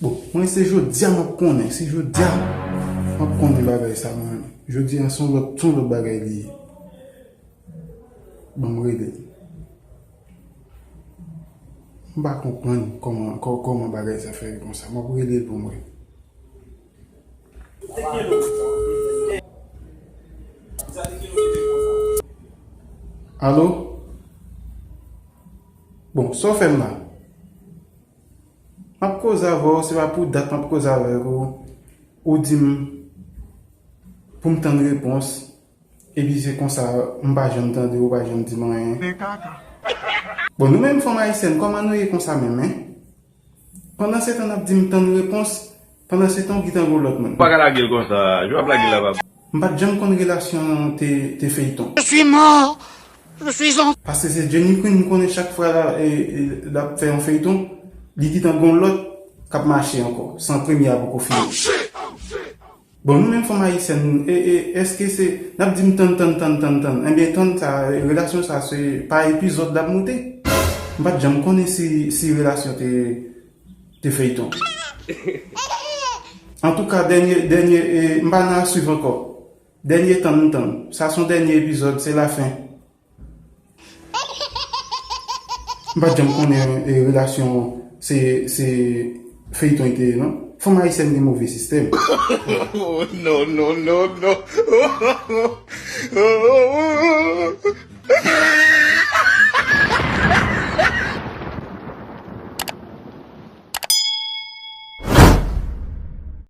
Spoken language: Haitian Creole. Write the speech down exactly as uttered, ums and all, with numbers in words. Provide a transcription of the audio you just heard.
Bon, mwen se jodi a m ap konnen, se jodi a m ap konnen bagay sa mwen. Jodi a se yon lòt, se yon lòt bagay li ye. Ban m rele l. M pa konprann kòman, kò-, kòman bagay sa fè konsa. M ap rele l pou m wè. Alo? Bon, sa w fè m la? M ap koze avè w, se pa pou dat m ap koze avèk ou. Ou di m pou m tann repons. Epi se konsa, m pa janm tande, ou pa janm di m anyen. Bon, nou menm fanm ayisyèn, kòman nou ye konsa menm, en? Pandan se tan n ap di m tann repons, pandan se tan ou gentan gon lòt moun. Ou pa ka lage l konsa, jan w ap lage l la, papa. M pa t janm konn relasyon te, te feyton. Je suis mort. Je suis en Paske se Jenny Queen m konnen chak fwa la, e, e, l ap fè yon feyton, li gentan gon lòt k ap mache ankò, san premye a poko fini. Bon, nou menm fanm ayisyèn, e, e, èske se, n ap di m tann, tann, tann, tann, tann. Enben, tann sa, relasyon sa, se pa epizòd l ap moute. M pa t janm konnen si, si relasyon te, te feyton. Antouka, dènye, dènye, e, m pa nan a swiv ankò. Dènye tann m tann. Sa se yon dènye epizòd, se lafen. M pa t janm konnen, e, relasyon se, se feyton li te ye, non. Fanm ayisyèn gen move sistèm. Oh, non, non, non, non.